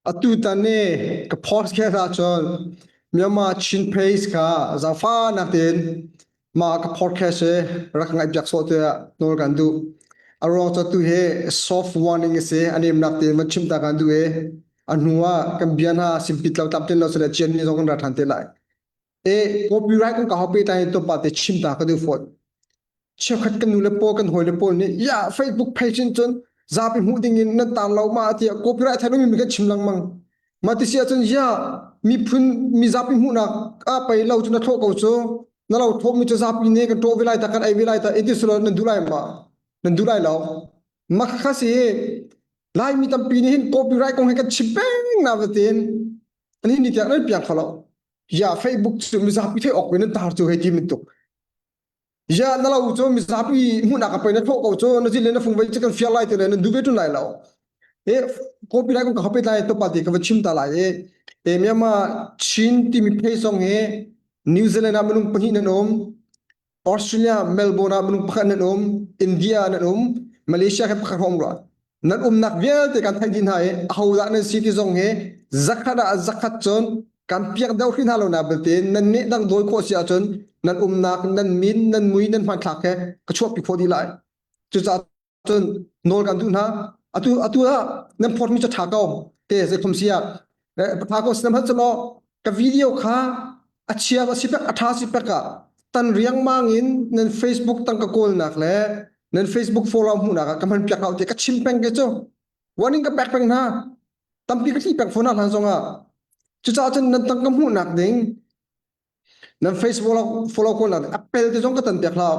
Atutan i ka podcast ahcun Myanmar Chin Page kha zaangfahnak tein mah ka podcast hi rak ngaihpiak sawh tiah nawl kan duh. A ruang cu atu hi soft warning a si, a nemnak tein van chim ta kan duh i a hnu ah kan bia hna simpit lo tlamtlin lo sile cian ni zong kan ra ṭhan te lai. E copyright kong ka hau pehtlai in tlawmpal te chim ta ka duh fawn. Cheukhat kan nu le pawl kan hawi le pawl nih ya Facebook page in cun zapi hmuh ding in nan tar lo ma tiah copyright thai lomi kan chim lengmang. Ma ti si ahcun ya miphun mizapi hmuhnak ah pei lo cu na thlawh ko cu na lo thlawhmi cu zapi nih kan ṭawh ve lai ta kan ei ve lai ta in ti silo nan duh lai ma nan duh lai lo ma kha si Laimi tampi nih hin copyright kong hi kan chim peng na vatin ani ni tiang nan piang kho lo ya Facebook cu mizapi theih awk in nan tar cu hei ti bantuk ya na lo cu mizapi hmuhnak a pei na thawh ko cu na zil le na fung vai cu kan fiar lai te le nan duh ve tun lai lo e copyright kong ka hape lai to pa ti ka va chim ta lai e e Myanmar Chin timi phei song he New Zealand ah minung pahnih nan um Australia Melbourne ah minung pakhat nan um India nan um Malaysia he pakhat hom rua nan umnak vialte kan theih dih hna i ahodah nan si ti zong hi zakhat ah zakhat cun kan piak deuh hri hna lo na belte nan nih dang dawi khawh si ahcun nan umnak nan min nan mui nan hmanthlak he ka chuahpi khawh dih lai cucaah cun nawl kan duh hna atu atu ah nan phawt mi cu tha ko te zei khom si ah tha ko sinam hal cun ka video kha a chia a si pek a tha si pek ah tan riangmang in nan Facebook tangka kawlnak le nan Facebook follow hmuhnak ah ka hman piak hau te ka chim peng ke cu warning ka pek peng hna tampi ka thli pek phone hlan zong ah cucaah cun nan tangka hmuhnak ding nan Facebook follow kawlnak ding apel te zong ka tan piak hlau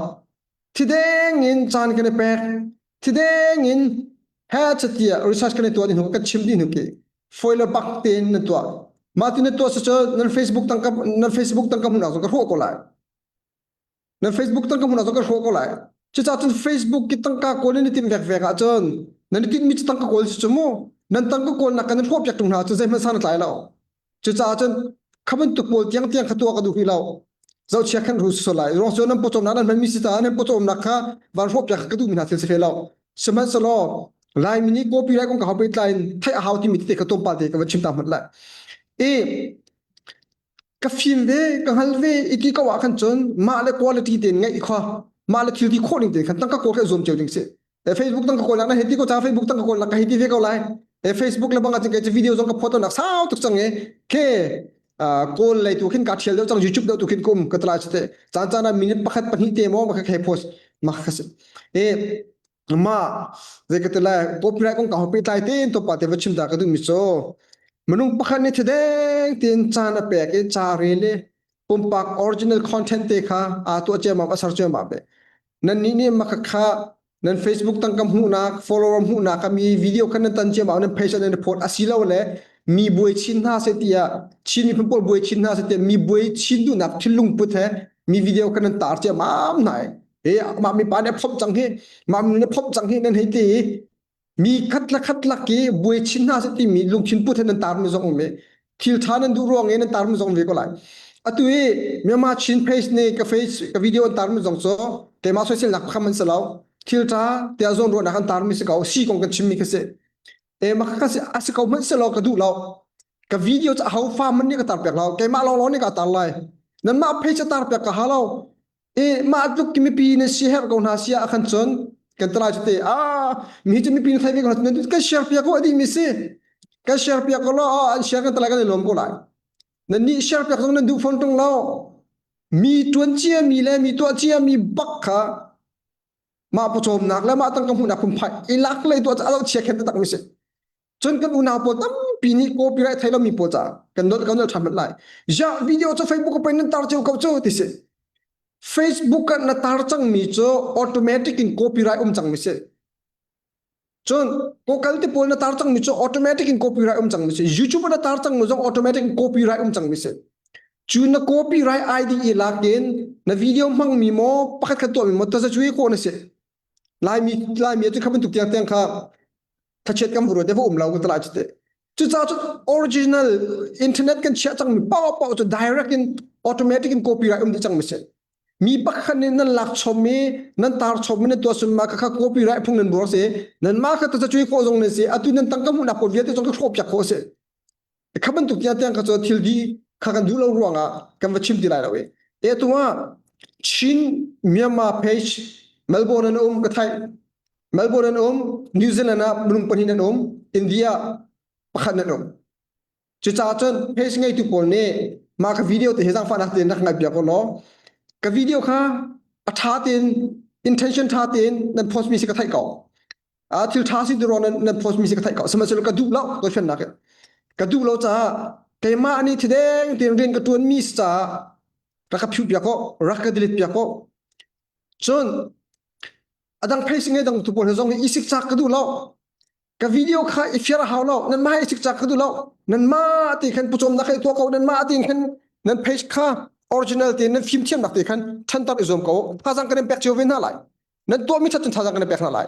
thideng in caan kan i pek thideng in he chatia research kan i tuah ni hnu kan chim dih hnu ki foi le bak tein nan tuah mah ti na tuah cu nan Facebook tangka nan Facebook tangka hmuhnak zong ka hrawh ko lai nan Facebook tangka hmuhnak zong ka hrawh ko lai cucaah cun Facebook ki tangka kawl in i timh vek vek ahcun nan i tinhmi cu tangka kawl si cu mu nan tangka kawlnak kan in hrawh piak tung hna cu zeihmanh san a tlai lo cucaah cun kha bantuk pawl tiang tiang kha tuah ka duh rih lo zohchia khan ru so lai ruang cu nan pawcawmnak nan hmanmi si caah nan pawcawmnak kha van hrawh piak ka duhmi hna thil si fe lo sihmanhsehlaw Laimi nih copyright kong ka hau pehtlai in theih a hau timi tete kha tlawmpal te ka van chim ta hmanh lai i ka fim ve ka hngal ve i ti ko ah khan cun mah le quality tein ngeih kha mah le thil ti khawh ning tein khan tangka kawl kha zuam cio ding si e Facebook tangka kawl nak na hei ti ko ca Facebook tangka kawl nak ka hei ti ve ko lai e Facebook le bang ah cun video zong ka photo nak sau tuk cang e ke kawl lei tu khin ka thial deuh cang YouTube deuh tu khin kum ka tla chite caan caan ah minute pakhat pahnih te mo ma kha post ma kha si e ma zei ka ti lai copyright kong ka ho pehtlai tein to pa te va chim ta ka duh mi cu minung pakhat nih thideng tein caan a pek i ca rel i pumpak original content te kha aa tuah ciammam a ser ciammam ve nan nih nih maka kha nan Facebook tangka hmuhnak follower hmuhnak mi video kha nan tan ciammam nan page nan report asilo le mi buai chin hna se tiah Chin miphun pawl buai chin hna se tiah mi buai chin duhnak thinlung put he mi video kha nan tar ciammam hna he mah mi pa nih a phomh cang hi mah mi nih a phomh cang hi nan hei ti mi khat la khat lak i buai chin hna seh timi lungthin put he nan tar mi zong um i thil tha nan duh ruang i nan tar mi zong ve ko lai atu i Myanmar Chin page nih ka face ka video an tar mi zong cu keimah soiselnak pham an si lo thil tha tiah zawn ruahnak an tar mi si ko si kong kan chim mi kha si e ma kha si a si ko hmanh se lo ka duh lo ka video cu aho fa man nih ka tar piak lo keimah lawng lawng nih ka tar lai nanmah page tar piak ka ha lo E mah tluk ki mipi na si herh ko hna sia ah khan cun kan talai cu te a mi cu mipi na thai ve ko hna kan share piak ko adi mi si kan share piak ko lo an share kan talai kan i lawm ko lai nan nih share piak zong nan duh phone tung lo mi tuan cia mi le mi tuah cia mi bak kha mah pawcawmnak le mah tangka hmuhnak phunphai i lak lei tuah a lo chia khen tak mi si Cun kan unau pawl tampi nih copyright thei lomi pawl caah kan nolh kan nolh ṭhan hmanh lai. Ya video cu Facebook ah pei nan tar cio ko cu ti si. Facebook ah na tar cangmi cu automatic in copyright um cangmi si. Cun Google te pawl na tar cangmi cu automatic in copyright um cangmi si. YouTube na tar cangmi zong automatic in copyright um cangmi si. Cu na copyright ID i lak in na video hmangmi maw pakhat khat tuahmi maw tazacuai khawh na si. Laimi Laimi cu kha bantuk tiang tiang kha thachiat kan vuru te va um lo kan talai chite cucaah cu original internet kan chiah cangmi pau pau cu direct in automatic in copyright um dih cangmi si mi pakhat nih nan lak chom i nan tar chom i nan tuah sun ma kha copyright phung nan buar si nan ma kha ta cui khawh zong nan si atu nan tangka hmuhnak pawl vialte zong ka hrawh piak khawh si. Kha bantuk tiang tiang kha cu thil di kha kan duh lo ruangah kan va chim ti lai lo i. E tu ah Chin Myanmar page Melbourne an um ka theih. Melbourne an um, New Zealand ah minung pahnih an um, India pakhat an um. Cucaah cun page ngeitu pawl nih mah ka video te hi zaangfahnak tein rak ngaih piak u law ka video kha a ṭha tein intention ṭha tein nan post mi si ka theih ko. A thil ṭha si ti nan nan post mi si ka theih ko. Sihmanhsehlaw ka duh lo dothlennak in. Ka duh lo caah keimah nih thideng tein rian ka ṭuan mi si caah rak ka phiu piak ko, rak ka delete piak ko. Cun a dang page ngei dang tu pawl he zong hi i sikcak ka duh lo. Ka video kha i fiar a hau lo. Nan mah i sikcak ka duh lo. Nan mah ti khan pucawmnak kha i tuah ko. Nan mah ti khan nan page kha original tein nan fimthiamnak te khan ṭhanter i zuam ko. Thazang kan in pek cio ve hna lai. Nan tuahmi ṭhat cun thazang kan in pek hna lai.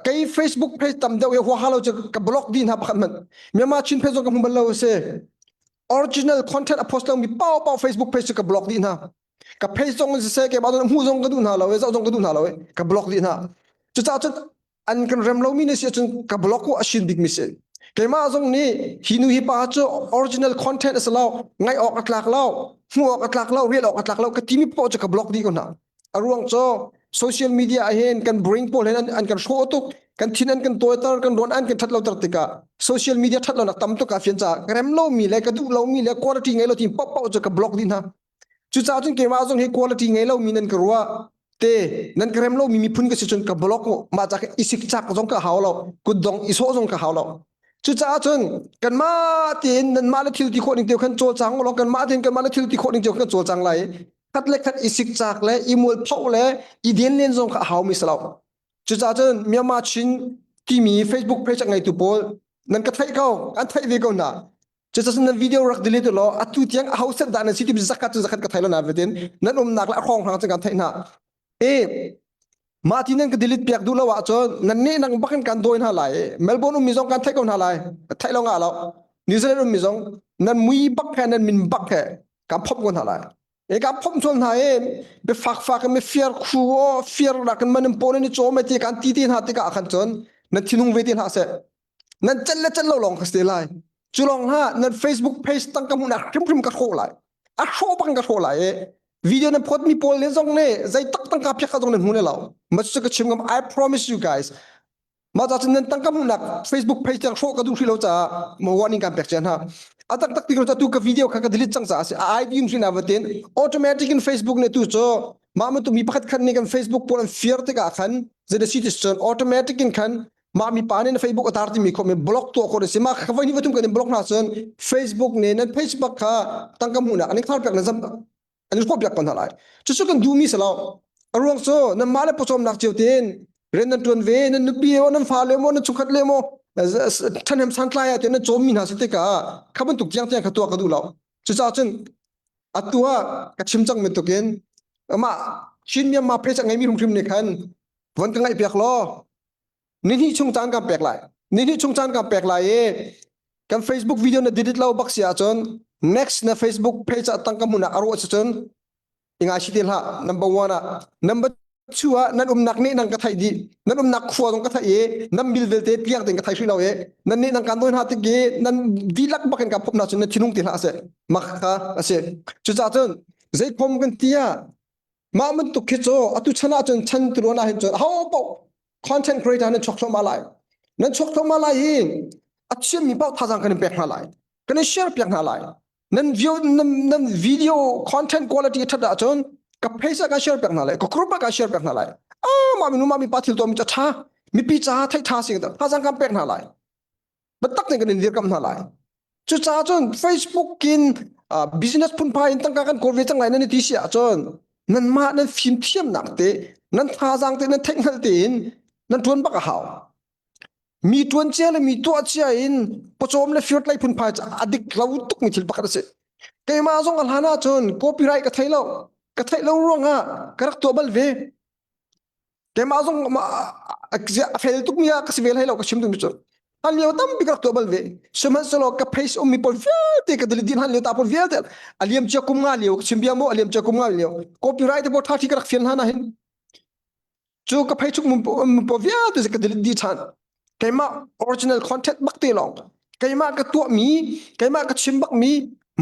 Kei Facebook page tam deuh i huaha lo cu ka block dih hna pakhat hmanh. Myanmar Chin page zong ka hmu bal lo a si. Original content a post lomi pau pau Facebook page cu ka block dih hna. Ka page zong in siseh keimah zong hmuh zong ka duh hna lo i zoh zong ka duh hna lo i ka block dih hna. Cucaah cun an kan rem lomi na si ahcun ka block ku a sin bikmi si. Keimah zong nih hi nu hi pa cu original content a si lo, ngaih awk a tlak lo, hmuh awk a tlak lo, rel awk a tlak lo ka timi poah cu ka block dih ko hna. A ruang cu social media ah hin kan brain pawl hin an, an kan hrawh tuk, kan thin an kan tawiter, kan ruan an kan that loter tikah social media that lonak tam tuk ah fian caah ka rem lomi le ka duh lomi le quality ngei lo ti paoh paoh cu ka block dih hna. Cucaah cun keimah zong hi quality ngei lomi nan ka ruah te nan ka rem lomi miphun ka si cun ka block mah ca i sikcak zong ka hau lo kutdong i sawh zong ka hau lo cucaah cun kanmah tein nanmah le thil ti khawh ning te khan cawlcang law kanmah tein kanmah le thil ti khawh ning te khan cawlcang lai khat le khat i sikcak le i mualphoh le i den len zong kha a hau mi si lo cucaah cun Myanmar Chin timi Facebook page a ngeitu pawl nan ka theih ko an theih ve ko hna Cucaah nan video rak delete law atu tiang aho set dah nan si timi zakhat cu zakhat ka thei lo na vetin nan umnak le a hrawng hrang cu kan theih hna. E mah ti nan ka delete piak duh lo ahcun nan nih nang bakin kan dawi hna lai. Melbourne ummi zong kan theih ko hna lai. Theih lo ngah lo. New Zealand ummi zong nan mui bak he nan min bak he kan phomh ko hna lai. E ka phomh sual hna e biafak fak in fiar khu o fiar nakin man in pawn in i cawm e ti kan ti te hna tikah khan cun nan thinung ve te hlah seh. Nan celh le celh lo lawng ka si te lai. Cu lawng hlah nan Facebook page tang ka hmuhnak hrimhrim ka hrawh lai. A hrawh bang ka hrawh lai e. Video nan phot mi pawl le zong ne zei tak tangka phiak ka zong nan hmu ne lo. Ma cu ka chim ngam I promise you guys. Mah ca cun nan tangka hmuhnak Facebook page tiang hrawh ka duh hrih lo caah ma warning kan pek cia hna. A tak tak ti ko tu ka video kha ka delete cang caah a si. A ID in hrin avatin automatic in Facebook ne tu cu mah bantuk mi pakhat khat nih kan Facebook pawl an fear tikah khan zei si ti cun automatic in khan mah mi pa nih na Facebook a tar timi khawh mi block tuah khawh si mah kha voi hnih voi thum kan in block hna cun Facebook nih nan Facebook kha tangka hmuhnak an in khar piak na zam an in hrawh piak ko hna lai cucu kan duhmi si lo a ruang cu nanmah le pawcawmnak cio tein rian nan tuan ve nan nupi maw nan fale maw nan chungkhat le maw ṭhahnem santlai ah tiah nan cawmmi hna si tikah kha bantuk tiang tiang kha tuah ka duh lo cucaah cun atu ah ka chim cang bantukin amah Chin Myanmar page a ngeimi hrimhrim nih khan von ka ngaih piak law Nihnih chung caan kan pek lai. Nihnih chung caan kan pek lai i kan Facebook video na delete lo bak si ahcun next na Facebook page ah tangka hmuhnak a ruah si cun i ngai si te hlah number one ah number two ah nan umnak nih nang ka theih dih nan umnak khua zong ka theih i nan bil vialte piang tein ka thei hrih lo i nan nih nang kan dawi hna tik i nan dihlak bak in ka phop hna cun nan thinung ti hlah seh mak kha a si cucaah cun zeikhom kan ti ah Mah bantuk khi cu atu chan ahcun chan tiluan ahhin cun aho paoh content creator nan chuak thluahmah lai. Nan chuak thluahmah lai i a thiammi paoh thazaang kan in pek hna lai. Kan in share piak hna lai. Nan video, nan, nan video content quality a that ahcun ka page ah kan share piak hna lai. Ka group ah kan share piak hna lai. Ah, mah minu mah mi pa thil tuahmi cu a tha. Mipi caah theih tha si thazaang kan pek hna lai. Biatak tein kan in dirkamh hna lai. Cucaah cun Facebook in uh, business phunphai in tangka kan kawl ve cang lai nan i ti si ahcun nanmah nan fimthiamnak te nan thazaang te nan theihhngalh tein nan ṭuan bak a hau. Mi ṭuan cia le mi tuah cia in pawcawm le firtlei phunphai cu a dik lo tukmi thil pakhat a si. Keimah zong a hlan ahcun copyright ka thei lo. Ka theih lo ruangah ka rak tuah bal ve. Keimah zong a fel tukmi ah ka si ve hlei lo ka chim duhmi cu. Hlan lio tampi ka rak tuah bal ve. Sihmanhsehlaw ka face ummi pawl vialte ka delete dih hlan lio ta pawl vialte a liam cia kum nga lio ka chim bia mu a liam cia kum nga lio copyright te pawl ṭha ṭhi ka rak fian hlan ah hin cu ka phei chung um pawl vialte ka delete dih ṭhan. Keimah original content bak te lawng. Keimah ka tuahmi, keimah ka chim bakmi,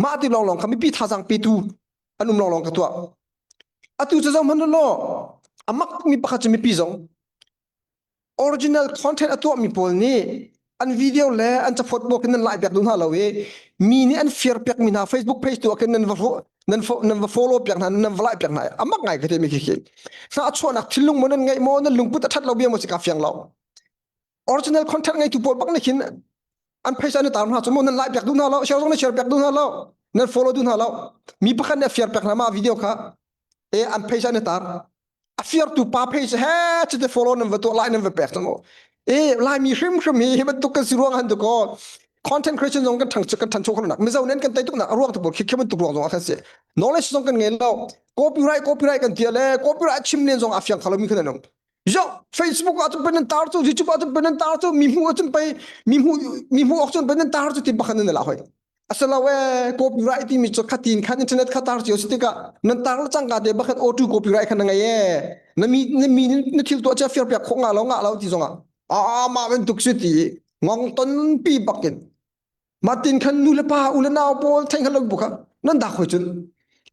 mah ti lawnglawng kha mipi thazaang petu an um lawnglawng ka tuah. Atu cu zoh hmanh law, a mak mi pakhat cu mipi zong original content a tuahmi pawl nih an video le an caphawt bawk in nan lai piak duh hna lo i mi nih an fir piak mi hna Facebook page tu ah khin nan va nan nan va follow piak hna nan va like piak hna a mak ngai ka te mi khi khi hna chuahnak thinlung mo nan ngeih maw nan lungput a that lo bia maw si ka fiang lo original content ngeitu pawl bak nih khin an page an tar hna cu mo nan like piak duh hna lo share zong nan share piak duh hna lo nan follow duh hna lo mi pakhat nih a fir piak hna ma video kha e an page an tar a firtu pa page he chite follow nan va tuah lai nan va pek cang e laimi hrimhrim hi hi bantuk kan si ruang han tu ko content creation zong kan thang kan than cho nak mizo nen kan tai tuk nak ruang tu khi khi bantuk ruang zong a kan si knowledge zong kan ngei lo copyright copyright kan tia le copyright chim len zong a fiang khalo mi khan an yo Facebook ah cun pen tar cu YouTube ah cun pen tar cu mi hmu cun pei mi hmu mi hmu ok cun pen tar cu ti bakhan nan la hoi asalo e copyright timi cu khatin khan internet kha tar cio si tikah nan tar le cangka te bakhat auto copyright khan na ngei e na mi na mi na thil tuah chia fir piak khawh nga lo nga lo ti zongah a ma bantuk si ti ngong ton pi bakin matin khan nu le pa u le nau pawl theng khan lo bu kha nan dak hoi cun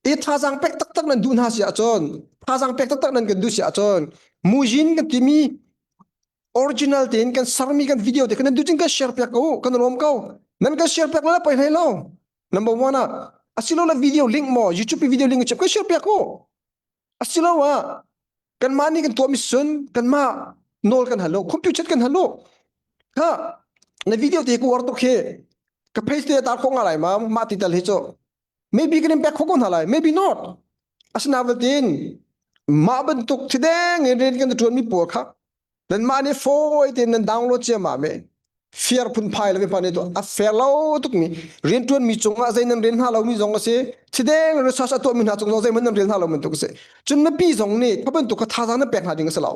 e thazang pek taktak nan duh hna si ahcun thazang pek taktak nan kan duh si ahcun mujin kan timi original tein kan sarmi kan video te kan nan duh kan share piak ko kan lawm ko nan kan share piak la poi hlei lo number one ah asilo la video link mo youtube video link chep kan share piak ko asilo ah kan mah nih kan tuah mi sun kan mah nawl kan halo computer kan halo ha na video te ko war tuk he ka page te tar kho nga lai ma ma ti tal hi cho maybe kan in pek kho ko hna lai maybe not asinain mah bantuk thideng in rian kan ṭuan mi pawl kha nanmah nih fawi tein nan download ciammam i fair phunphai le pa nih a fair lo tuk mi rianṭuan mi cungah zei nan rel hna lo mi zong a si thideng research a tuah mi hna cung zong zeihmanh nan rel hna lo bantuk a si cun mipi zong nih kha bantuk kha thazaang nan pek hna ding a si lo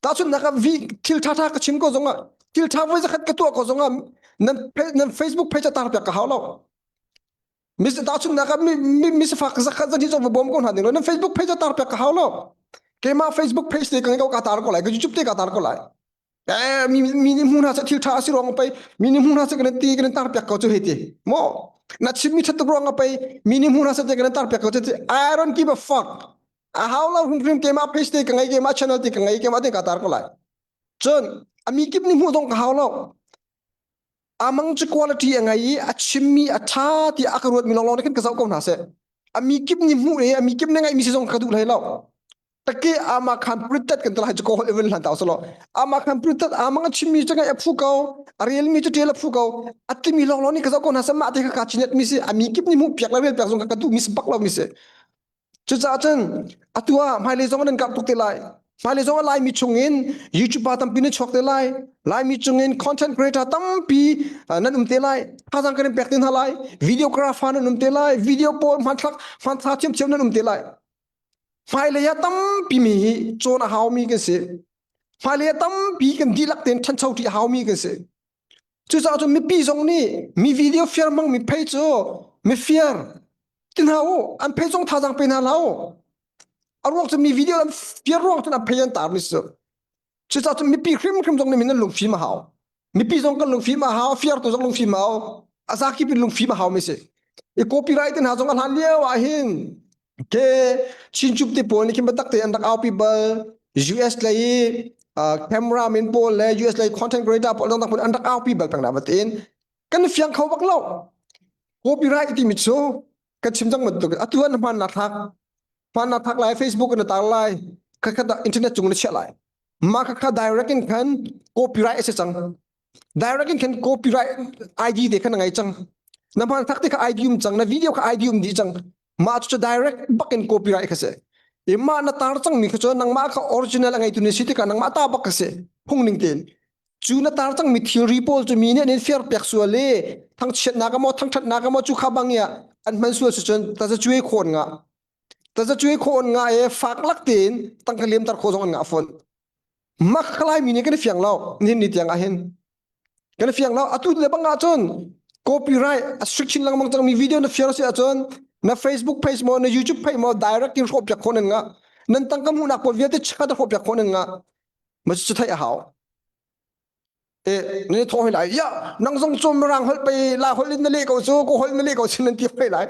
tahchunhnak ah vi thil ṭha ṭha ka chim ko zongah thil ṭha voi zakhat ka tuah ko zongah nan nan Facebook page a tar piak ka hau lo mis tahchunhnak ah mi mi sifak zakhat zan hi zong va bawm ko hna ding lo nan Facebook page a tar piak ka hau lo keimah Facebook page te ka ngei ko ka tar ko lai ka YouTube te ka tar ko lai eh mi mi nih hmu hna seh thil ṭha a si ruang pei mi nih hmu hna seh kan ti kan tar piak ko cu hei ti mo na chim mi ṭhat tuk ruang pei mi nih hmu hna seh kan tar piak ko cu I don't give a fuck a hau lo hrimhrim keimah page te ka ngei keimah channel te ka ngei keimah te ka tar ko lai cun a mi kip nih hmuh zong ka hau lo amang cu quality a ngei i a chimmi a ṭha ti a ka ruat mi lawnglawng khin ka zoh ko hna seh a mi kip nih hmuh i a mi kip nih ngaih mi si zong ka duh hlei lo take ama khan printed kan talai cu ko hol even hlan ta solo ama khan printed amang a chimmi cu ngaih a phu ko a rel mi cu ṭial a phu ko a timi lawnglawng nih ka zoh ko hna seh mah te kha ka chinet mi si a mi kip nih hmuh piak le rel piak zong ka duh mi si bak lo mi si Cucaah cun atu ah hmailei zong nan karh tuk te lai. Hmailei zong ah Laimi chungin YouTuber tampi nan chuak te lai. Laimi chungin content creator tampi nan um te lai. Thazaang kan in pek te hna lai. Videographer nan um te lai. Video pawl hmanthlak hmanthlak thiamthiam nan um te lai. Hmailei ah tampi mi hi cawn a haumi kan si. Hmailei ah tampi kan dihlak tein ṭhancho ṭi a haumi kan si. Cucaah cun mipi zong nih mi video fiar hmang mi phei cu mifiar ti hna u an phei zong thazaang pe hna hlah u a ruang cu mi video an fiar ruang cun an phei an tar mi si cucaah cun mipi hrimhrim zong nih min an lungfim a hau mipi zong kan lungfim a hau fiar tu zong lungfim a hau a zakip in lungfim a hau mi si i copyright te hna zong a hlan lio ah hin ke Chinchup te pawl nih khin biatak te an rak aupi bal US lei i cameraman pawl le US lei content creator pawl dang an rak aupi bal peng na tiin kan fiang kho bak lo copyright timi cu ka chim cang bantuk atu an hman na thak hman na thak lai Facebook na tar lai kha internet cung na chiah lai mah kha direct in khan copyright a si cang direct in khan copyright ID te khan na ngei cang na hman thak te kha ID um cang na video kha ID um dih cang mah cu direct bak in copyright kha si i mah na tar cang mi kha cu nangmah kha original a ngeitu ni si tikah nangmah ta bak kha si phung ning tein cu na tar cang mi thilri pawl cu mi nih an in fair piak sual i thangchiatnak maw thangthatnak maw cu kha bang ya an hman sual si cun ta za cuai khawn nga ta za cuai khawn nga e fak lak tein tangka liam tar kho zong an nga fawn mak khalai mi nih kan i fiang lo nihin ni tiang ah hin kan i fiang lo atu le bang ah cun copyright a strict chin lengmang cang mi video na fiar si ahcun na Facebook page maw na YouTube page maw direct in hrawh piak khawh nan ngah nan tangka hmuhnak pawl vialte chekhat hrawh piak khawh nan ngah ma cu theih a hau. E ne thaw hoi lai ya nang zong cu mirang holh pe la holh in na leh ko cu ko holh na leh ko chin nan ti hoi lai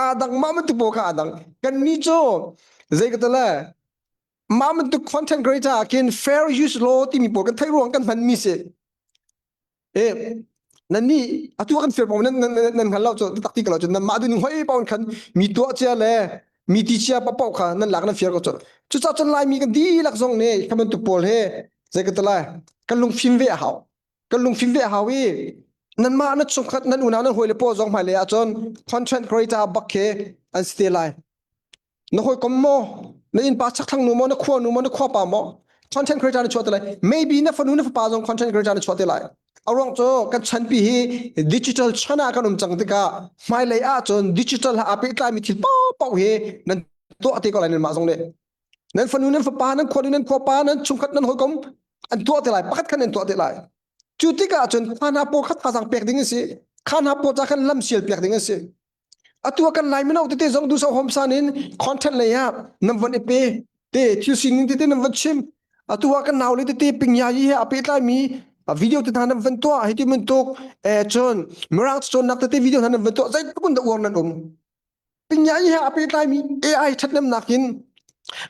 a dang ma man tu po kha a dang kan ni cu zei ka tale ma man tu content creator kin fair use law timi pawl kan thei ruang kan hman mi si e nan ni atu kan fair pom nan nan nan hngal lo cu tak ti ko lo cu nan mah du ning hoi pawn khan mi tuah cia le mi ti chia papaw kha nan lak nan fiar ko cu cucaah cun laimi kan dihlak zong nih kha bantuk pawl he zei ka ti lai kan lungfim ve a hau kan lungfim ve a hau i nanmah na chungkhat nan unau nan hawile pawl zong hmailei ahcun content creator bak khi an si te lai na hawikom maw na innpa chakthlang nu maw na khua nu maw na khua pa maw content creator na chuah te lai maybe na fanu na fapa zong content creator na chuah te lai a ruang cu kan chanpi hi digital chan ah kan um cang tikah hmailei ahcun digital ha aa pehtlaimi thil paohpaoh hi nan tuah te ko lai nan mah zong nih nan fanu nan fapa nan khuanu nan khuapa nan chungkhat nan hawikom an tuah te lai pakhat khan an tuah te lai cu tikah cun kha hna pawl kha thazaang pek ding a si kha hna pawl ca khan lam sial piak ding a si atu kan lai mino tete zong dusa hom san in content lei ah nan von i pe te thil sining tete nan von chim atu ah kan nau le tete pingya yi he a pehtlai mi video te hna nan von tuah hiti bantuk eh cun mirang cawnnak tete video hna nan von tuah zeitluk in dah uar nan um pingya yi he a pehtlai mi AI thatnemnak in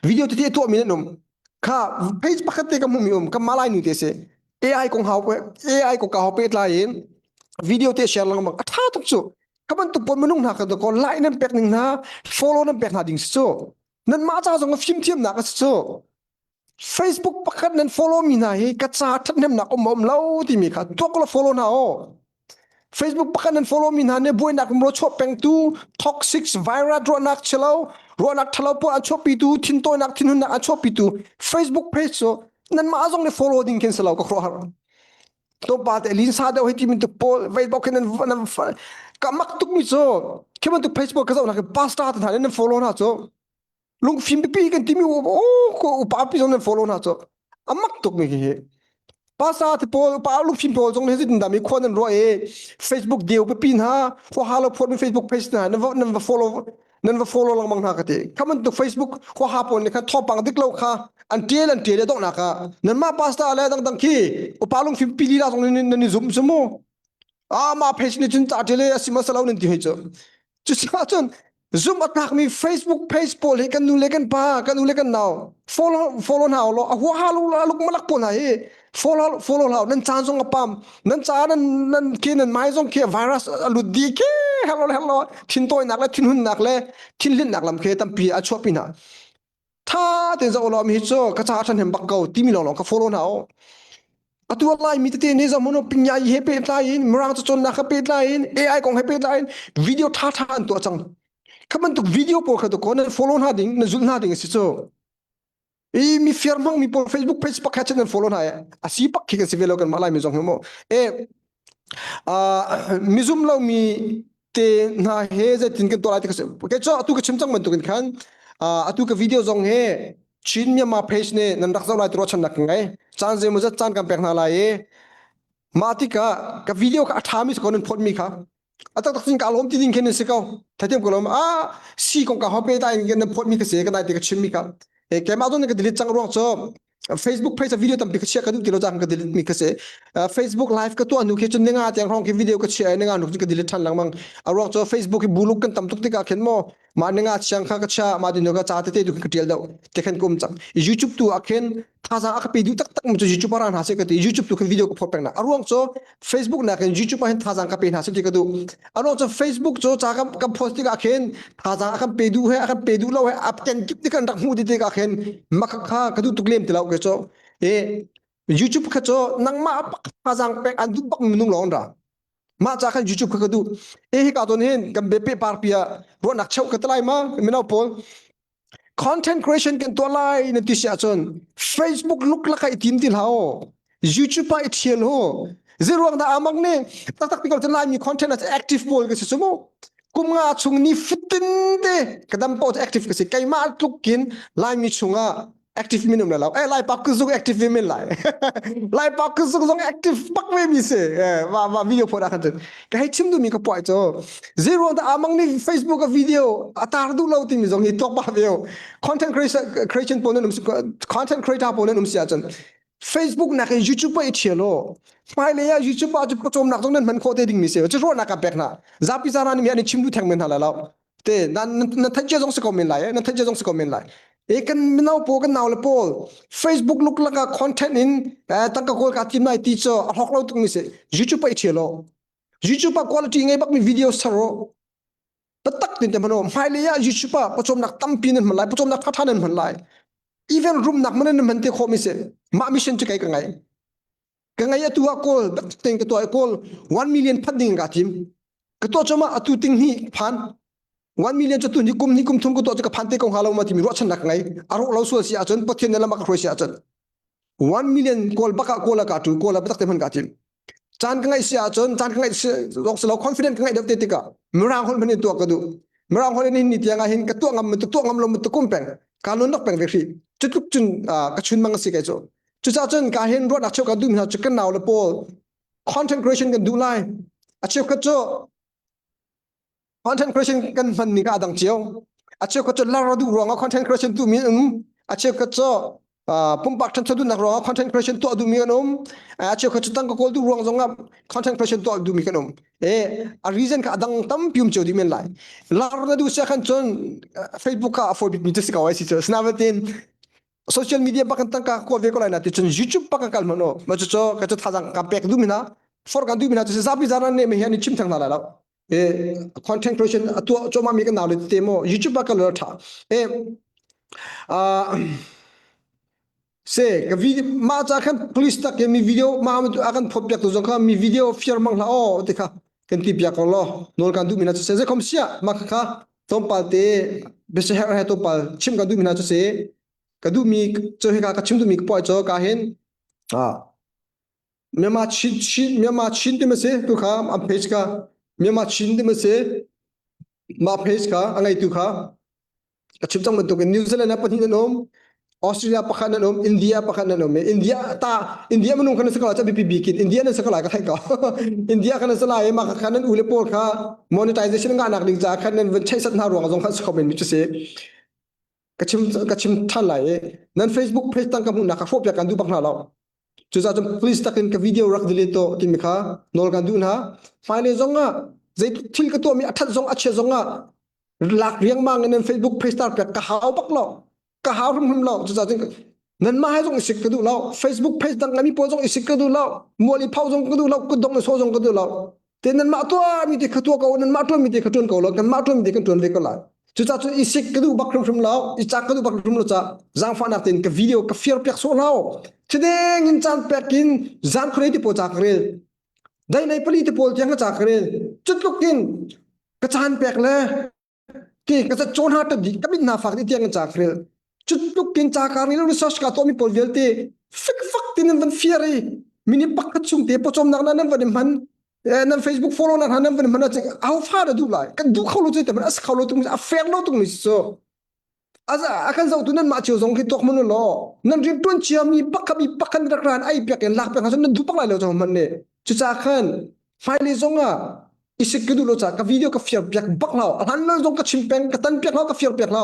video tete tuah mi nan um kha page pakhat te ka hmuh mi um kan malai nu te si AI kong hau AI kong ka hau pehtlai in video te share lengmang a tha tuk cu ka bantuk pawl minung hna ka ko like nan pek ning hna follow nan pek hna ding si cu nan mah ca zong fimthiamnak a si cu Facebook pakhat nan follow mi hna hi ka ca thathnemnak um um lo timi kha tuak la follow hna o Facebook pakhat nan follow mi hna nih buainak ro chuah pengtu toxic virus ruahnak chilo ruahnak thalo pawl an chuahpitu thintawinak thinhunnak an chuahpitu Facebook page cu nan mah zong nih follow ding khin si lo ka khuaruah har tlawmpal te linsa deuh hei ti min tu pawl Facebook hin nan nan ka mak tuk mi cu khi bantuk Facebook ka zoh nak pastor te hna nan follow hna cu lungfim pipi kan timi o ko upa pi zong nan follow hna cu a mak tuk mi hi pastor te pawl upa lungfim pawl zong hi din dami khua nan ruah e Facebook deu pipi hna khua ha lo phot mi Facebook page hna nan nan va follow nan va follow lengmang hna ka ti kha bantuk Facebook khua ha pawl nih khan thawngpang dik lo kha an tial an tial donghnak ah nanmah pastor le dangdang khi upa lungfim pili la zong nan i zum cu mu ah mah page nih cun ca tial a si ma salo nan ti hoi cu cucaah cun zum a tlakmi Facebook page pawl hi kan nu le kan pa kan u le kan nau follow follow hna law a huaha lu luk malak pawl hna hi follow follow hlau nan caan zong a pam nan ca nan nan ke nan mai zong khi virus a lut di ke hello hello thintawinak le thinhunnak le thinhlinnak lam khi tampi a chuahpi hna tha tein zoh law mi hi cu ka ca than hem bak ko timi lawng lawng ka follow hna o atu lai mi tete nih zong mono pingya he pehtlai in mirang cacawnnak he pehtlai in AI kong he pehtlai in video tha tha an tuah cang kha bantuk video pawl kha to ko nan follow hna ding na zulh hna ding a si cu i mi fiar hmang mi pawl Facebook page pakhat cun nan follow hna a si pak khi kan si ve lo kan mah lai mi zong hi mu e mi zum lo mi te hna he zeitin kan tuah lai ti ka si ke cho atu ka chim cang bantukin khan atu ka video zong he Chin Myanmar page nih nan rak zoh lai ti ruahchannak ka ngei caan zeimawzat caan kan pek hna lai i mah tikah ka video kha a ṭhami si ko nan phawt mi kha a taktak cun ka lawm ti ding khin an si ko thatim ko lawm a si kong ka ho pe ta in nan phawt mi ka si ka dai ti ka chim mi ka e keimah zong ka delete cang ruang cu Facebook page video tampi ka chia ka duh ti lo cang ka delete mi ka si Facebook live ka tuah nu khi cun ninga tiang hrawng khi video ka chia ninga nu ka delete than lengmang a ruang cu Facebook hi buluk kan tam tuk tikah khin maw mah ninga chiang kha ka chia mah dinu ka ca tete tu ka tial deuh te khan kum cang YouTube tu ah khin thazaang a ka pe duh taktak mi cu YouTube ah ra hna seh ka ti YouTube tu khin video ka phot peng na a ruang cu Facebook nakin YouTube ah hin thazaang ka pe hna seh ti ka duh a ruang cu Facebook cu ca kan kan post tikah khin thazaang a kan pe duh he a kan pe duh lo he a ken kip ti kan rak hmuh ti tikah khin mak kha ka duh tuk lem ti lo ke cu e YouTube kha cu nangmah thazaang pek an duh bak minung lawng ra mah ca khan YouTube kha ka duh e hi ka ton hin kan be pe par pia ruahnak cheu ka talai ma mino pawl content creation kan tuah lai na ti si ahcun Facebook luk laka i tim ti hlah YouTube ah i thial ho ziruang dah amang nih taktak ti ko cun laimi content ah active pawl ka si cu mu kum nga chung ni fitin te ka dam paoh active ka si keimah tluk in laimi chungah active minum le lo eh lai pak zung active min lai lai pak zung zong active bak ve mi si eh wa wa video phone ah khan cun ka hei chim duhmi ka puai cu zeiruang dah amang nih Facebook a video a tar duh lo timi zong hi tuak ba veo content creation creation pawl nan um content creator pawl nan um si ahcun. Facebook nakin YouTube ah i ṭhial aw. Hmailei ah YouTube ah cu pawcawmnak zong nan hman khawh te dingmi si. Cu ruahnak ka pek hna. Zapi zaran nih an i chim duh theng men hna lai lo. Te nan na theih cia zong si ko men lai. Na theih cia zong si ko men lai. E kan mino pawl kan nau le pawl Facebook luk laka content in tangka kawl ka tim lai ti cu a hlawk lo tuk mi si. YouTube ah i ṭhial aw. YouTube ah quality ngei bak mi video ser aw. Tatak tin te hmano hmailei ah YouTube ah pawcawmnak tampi nan hman lai pawcawmnak ṭhaṭha nan hman lai even rumnak man nan hman te khawh mi si mah mission cu kei ka ngai ka ngai atu ah kawl ten ka tuah kawl 1 million phat ding ka tim ka tuah choma atu ting hi phan 1 million cu tu ni kum ni kum thum ka tuah cu ka phan te ko hnga lo ma timi ruahchannak ka ngai a rawh lo sual si ahcun Pathian nih lam a ka hruai si ahcun 1 million kawl bak ah kawl ah ka tu kawl ah biatak te hman ka tim caan ka ngaih si ahcun caan ka ngaih si lo confident ka ngaih deuh te tikah mirang holh hman in tuah ka duh mirang holh in ni tiang ah hin ka tuah ngam tu tuah ngam lo tu kum peng ka nun nak peng ve hri cu tluk cun ka chun mang si kai cu cucaah cun ka hin ruahnak cheu ka duh mi hna cu kan nau le pawl content creation kan duh lai a cheukhat cu Content creation kan hman ning kha a dang cio. A cheukhat cu lar duh ruangah content creation duhmi an um. A cheukhat cu pumpak ṭhancho duhnak ruangah content creation tuah duhmi an um. A cheukhat cu tangka kawl duh ruang zongah content creation tuah duhmi kan um. E a reason kha a dang tampi um cio dih men lai. Lar na duh sia khan cun Facebook ah a fawi bikmi cu si ko ai si cu. Sinain social media bak kan tangka kuat ve ko lai na ti cun YouTube bak kan kal hmanh ma cu cu ka cu thazang ka pek duh mi hna for kan duh mi hna cu zapi zaran ne me hi an i chim thang hna lai lo e content creation a tuah cuahmah mi kan nau le te mo YouTube ah kan tha e se ka video ma cha khan police tak mi video ma a kan phot piak tu zong kha mi video fiar mang hla o te kha kan ti piak ko lo nol kan du mi na chu se ze khom sia ma kha kha tlawmpal te bese her he tlawmpal chim kan du mi na chu se ka du mi chu he ka ka chim du mi ka poi cho ka hin a Myanmar Chin Chin Myanmar Chin ti ma si tu kha an page kha Myanmar Chin ti ma si mah page kha a ngeitu kha ka chim cang bantukin New Zealand ah pahnih nan um Australia pakhat nan um India pakhat nan um India ta India minung khan si ko cha bipi bikin India nan si ko lai ka theih ko India khan si lai ma kha nan u le pawl kha monetization ngah nak ding ca khan nan vun cheisat hna ruang zong khan si kho men mi cu si ka chim ka chim than lai i nan Facebook page tang ka hmuh nak ka hrawh piak kan duh bak hna lo Cucaah cun police takin ka video rak delete to timi kha nawl kan duh hna. Hmailei zong ah zei thil ka tuahmi a that zong a chia zong ah lak riangmang in nan Facebook page tar piak ka hau bak lo. Ka hau hrimhrim lo. Cucaah cun nanmah he zong i sik ka duh lo. Facebook page dang mi pawl zong i sik ka duh lo. Mual i phau zong ka duh lo. Kutdong i sawh zong ka duh lo. Te nanmah tuahmi te kha tuah ko nanmah tuanmi te kha tuan ko lo kanmah tuanmi te kan tuan ve ko lai cucaah cun i sik ka duh bak hrimhrim lo i cak ka duh bak hrimhrim lo ca zaangfahnak tein ka video ka fiar piak sawh lo thideng in caan pek in zan khuarei te pawl ca ka rel dai nei pali te pawl tiang ka ca ka rel cutluk in ka caan pek le ti ka cawn ha ta di ka mit hna fak ti tiang in ca ka rel cutluk in ca ka rel research ka tuahmi pawl vialte fikfak tin nan van fiar i minute pakhat chung te pawcawmnak na nan van i hman nan Facebook follow na nan van hman ah au fa na duh lai kan duh kho lo te man as kho lo tung a fair lo tung mi so a kan zotu nan mah cio zong khi tuak mun law nan rian tuan cia mi pakhat mi pakhat rak ran ai piak in lak piak nan duh pak lai lo chong man ne cuca khan hmailei zong ah isik ka duh lo ca ka video ka fiar piak bak lo a hlan lo zong ka chim peng ka tan piak lo ka fiar piak lo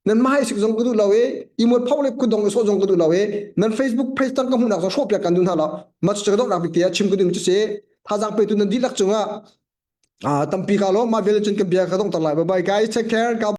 nan mah isik zong ka duh lo i i mual pho le kudong i sawh zong ka duh lo i nan Facebook page tang ka hmuhnak zong hrawh piak kan duh hna lo ma cu ka donghnak bik te ah chim ka duh mi cu si thazaang petu nan dihlak cungah tampi ka lo ma vial cun kan bia ka dongter lai bye bye guys take care.